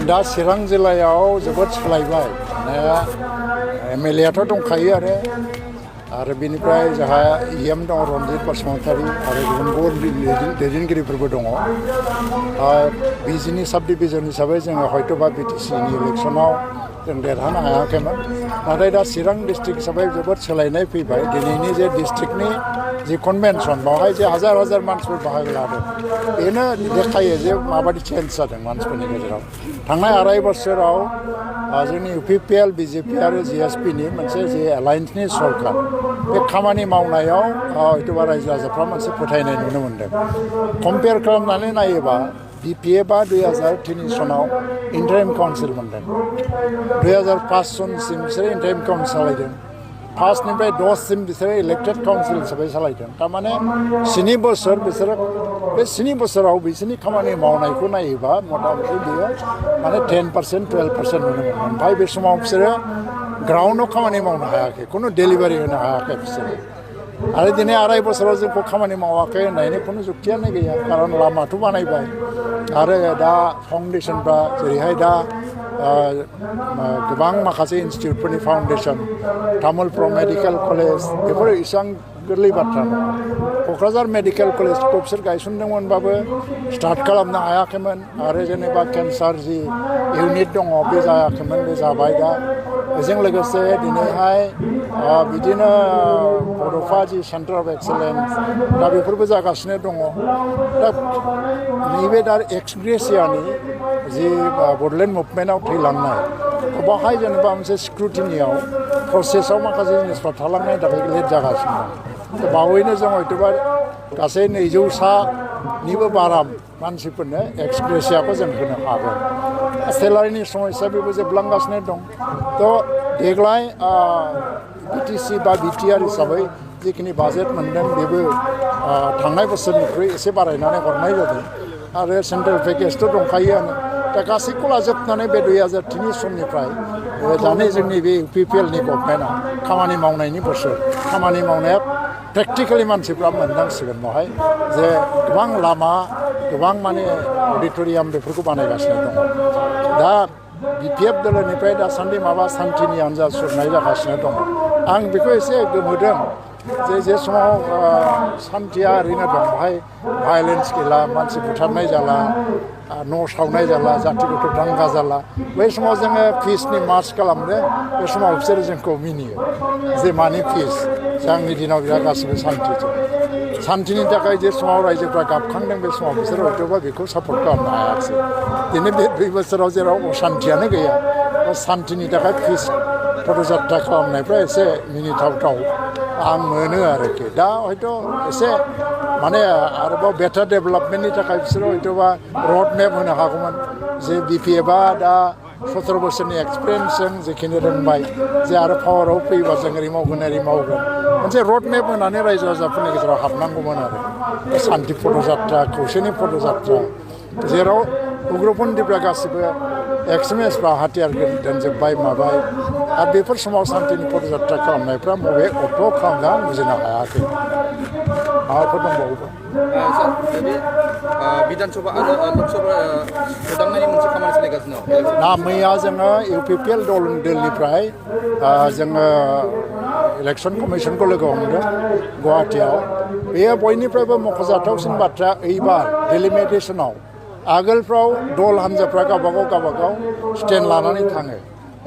दा चिरां जिल्लायाव जोबोद सोलायबाय MLA थ' दंखायो आरो बिनिफ्राय जोंहा EM दं रनजित बसुमतारी आरो गुबुन गुबुन दैदेनगिरिफोरबो दङ बिजिनि साब डिभिजन हिसाबै जोङो हयतोबा BTCनि इलेक्सनाव जों देरहानो हायाखैमोन नाथाय दा चिरां डिस्ट्रिक्ट हिसाबै जोबोद सोलायनाय फैबाय दिनैनि जे डिस्ट्रिक्टनि जि कनभेनसन बावहाय जे हाजार हाजार मानसिफोर बाहागो लादों बेनो देखायो जे माबायदि चेन्ज जादों मानसिफोरनि गेजेराव थांनाय आराय बोसोराव जोंनि UPPL BJP आरो GSPनि मोनसे जे एलायन्सनि सरकार बे खामानि मावनायाव हयतोबा रायजो राजाफ्रा मोनसे फोथायनाय नुनो मोन्दों कम्पेयार खालामनानै नायोबा BPA 2003 सनाव इन्टारिम काउन्सिल मोनदों 2005 सनसिम बिसोरो इन्टारिम काउन्सिल सालायदों 5 निफ्राय 10 सिम बिसोरो इलेक्टेड काउन्सिल हिसाबै सालायदों थारमाने 7 बोसोर बिसोरो बे 7 बोसोराव बिसोरनि खामानि मावनायखौ नायोबा मथामथि बियो माने 10% 12% नुनो मोनो ओमफ्राय बे समाव बिसोरो ग्राउन्डआव खामानि मावनो हायाखै खुनु डेलिभारि होनो हायाखै बिसोरो आरो दिनै आराय बोसोराव जोंखौ खामानि मावाखै होननायनि खुनु जुक्तियानो गैया खारन लामाथ' बानायबाय आरो दा फाउन्डेसनफ्रा जेरैहाय दा गोबां माखासे इन्स्टिटिउटफोरनि फाउन्डेसन तामुलपुर मेडिकेल कलेज बेफोर इसेबां गोरलै बाथ्रा नङा क'क्राझार मेडिकेल कलेजखौ बिसोर गायसनदोंमोनबाबो स्टार्ट खालामनो हायाखैमोन आरो जेनेबा केन्सार जि इउनिट दङ बे जायाखैमोन बे जाबाय दा बेजों लोगोसे दिनैहाय बिदिनो बड'फा जि सेन्टार अफ एक्सेलेन्स दा बेफोरबो जागासिनो दङ दा नैबे दा एक्स ग्रेसियानि जि बड'लेण्ड मुभमेन्टआव थैलांनाय बावहाय जेनेबा मोनसे स्क्रुटिनियाव प्रसेसआव माखासे जिनिसफ्रा थालांनायनि थाखाय लेट जागासिनो दं बावैनो जों हयतोबा गासै 200निबो बारा मानसिफोरनो एक्स ग्रेसियाखौ जों होनो हागोन सेलारिनि समस्या बेबो जोबलांगासिनो दं थ' देग्लाय BTC बा BTR हिसाबै जिखिनि बाजेट मोन्दों बेबो थांनाय बोसोरनिख्रुइ एसे बारायनानै हरनाय जादों आरो सेन्ट्रेल पेकेजथ' दंखायोआनो दा गासैखौ लाजोबनानै बे 2003 समनिफ्राय दानि जोंनि बे UPPLनि गभर्नमेन्टआ खामानि मावनायनि बोसोर खामानि मावनाया प्रेक्टिकेलि मानसिफ्रा मोनदांसिगोन बेवहाय जे गोबां लामा गोबां माने अडिट'रियाम बेफोरखौ बानायगासिनो दङ दा BPF दोलोनिफ्राय दासान्दि माबा सान्थिनि आनजाद सुरनाय जागासिनो दङ आं बेखौ एसे गोमोदों जे समाव सान्थिया ओरैनो दं बेवहाय भायलेन्स गैला मानसि बुथारनाय जाला न' सावनाय जाला जाथि गथ' दांगा जाला बै समाव जोङो पिसनि मार्च खालामनो बे समाव बिसोरो जोंखौ मिनियो जे मानि पिस जोंनि दिनाव बिराद गासिबो सान्थिजों सान्थिनि थाखाय जे समाव रायजोफ्रा गाबखांदों बे समाव बिसोर हयतोबा बेखौ सापर्ट खालामनो हायाखिसै दिनै बे 2 बोसोराव जेराव असान्थियानो गैया सान्थिनि थाखाय पिस पदयात्रा खालामनायफ्रा एसे मिनिथावथाव आं मोनो आरोखि दा हयथ' एसे माने आरोबाव बेटार डेभेलपमेन्टनि थाखाय बिसोरो हयतोबा रड मेप होनो हागौमोन जे BPFआ दा 17 बोसोरनि एक्सपिरियेन्सजों जेखिनि रोंबाय जे आरो पावाराव फैयोबा जों ओरै मावगोन मोनसे रड मेप होनानै रायजो राजाफोरनि गेजेराव हाबनांगौमोन आरो सान्थि पदयात्रा खौसेनि पदयात्रा जेराव उग्रपन्थीफ्रा गासिबो एक्सट्रिमिस्टफ्रा हाथियार दोनजोब्बाय माबाय आरो बेफोर समाव सान्थिनि पदयात्रा खालामनायफ्रा बबे अक्ट' खालामना बुजिनो हायाखै माबाफोर दंबावोबा बिधानसभा आरो लकसभा सोदांनायनि मोनसे खामानि सोलिगासिनो ना मैया जोङो UPPL दोलनिफ्राय जोङो इलेक्सन कमिसनखौ लोगो हमदों गुवाहाटियाव बेयो बयनिफ्रायबो मख'जाथावसिन बाथ्रा एइबार डेलिमिटेसनाव आगोलफ्राव दल हान्जाफ्रा गावबागाव स्टेन्ड लानानै थाङो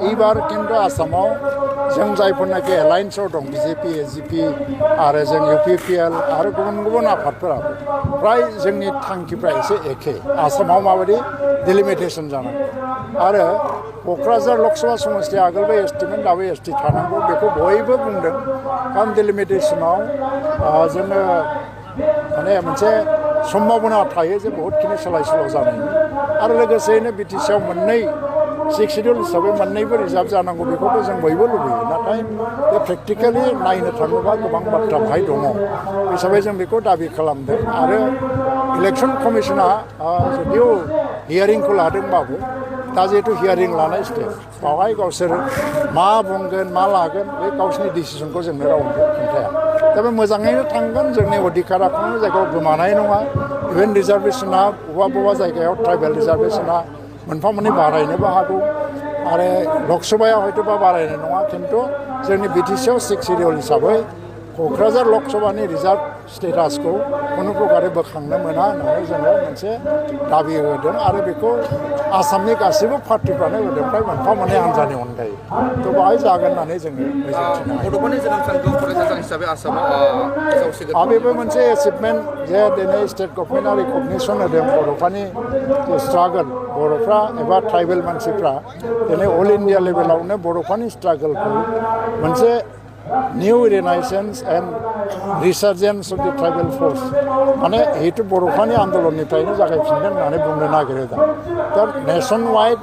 एइबार खिन्थु आसामाव जों जायफोरनाखि एलायन्सआव दं BJP AGP आरो जों UPPL आरो गुबुन आफादफोराबो फ्राय जोंनि थांखिफ्रा एसे एखे आसामाव माबायदि डिलिमिटेसन जानांगौ आरो क'क्राझार लकसभा समस्तिया आगोलबो STमोन दाबो ST थानांगौ बेखौ बयबो बुंदों कारण डिलिमिटेसनाव जोङो माने मोनसे सम्भावना थायो जे बहुतखिनि सोलाय सोल' जानायनि आरो लोगोसेयैनो BTCआव मोननै 6 शिड्युल हिसाबै मोननैबो रिजार्भ जानांगौ बेखौथ' जों बयबो लुबैयो नाथाय बे प्रेक्टिकेलि नायनो थाङोबा गोबां बाथ्रा बेहाय दङ हिसाबै जों बेखौ दाबि खालामदों आरो इलेक्सन कमिसना जुदिও हियारिंखौ लादोंबाबो दा जिहेतु हियारिं लानाय स्टेज बावहाय गावसोर मा बुंगोन मा लागोन बे गावसोरनि डिसिसनखौ जोंनो रावबो खोन्थाया दा बे मोजाङैनो थांगोन जोंनि अधिकारा खुनु जायगायाव गोमानाय नङा इभेन रिजार्भेसना बबेबा जायगायाव ट्राइबेल रिजार्भेसना मोनफा मोननै बारायनोबो हागौ आरो लकसभाया हयथ'बा बारायनाय नङा खिन्थु जोंनि बिटिसिआव 6 सिडिउल हिसाबै क'क्राझार लकसभानि रिजार्भ स्टेटासखौ खुनु प्रकारे बोखांनो मोना होननानै जोङो मोनसे दाबि होदों आरो बेखौ आसामनि गासैबो पार्टिफ्रानो होदों फ्राय मोनफा मोननै हान्जानि अनगायै थ' बेहाय जागोन होननानै जोङो मिजिंथिनो हायो बड'फानि जोनोम सानखौ फरायसा हिसाबै आसामाव सावसिगोन बेबो मोनसे एचिभमेन्ट जे दिनै स्टेट गभर्नमेन्टआ रिकगनिसन होदों बड'फानि स्ट्रागोल बर'फ्रा एबा ट्राइबेल मानसिफ्रा दिनै अल इन्डिया लेभेलावनो बड'फानि स्ट्रागोलखौ मोनसे new renaissance and resurgence of the tribal force माने बेथ' बर'फानि आन्दलननिफ्रायनो जागायफिनदों होननानै बुंनो नागिरो दा नेसन वाइड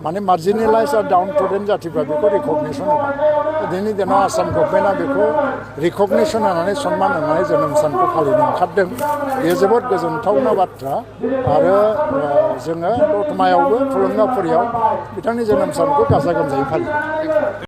माने मार्जिनेलाइज आरो डाउन ट्रडेन जातिफ्रा बेखौ रिकगनिसन होबाय दिनै दिनाव आसाम गभर्नमेन्टआ बेखौ रिकगनिसन होनानै सनमान होनानै जोनोम सानखौ फालिनो ओंखारदों बेयो जोबोद गोजोनथावना बाथ्रा आरो जोङो दतमायावबो थुलुंगाफुरियाव बिथांनि जोनोम सानखौ गाजा गोमजायै फालियो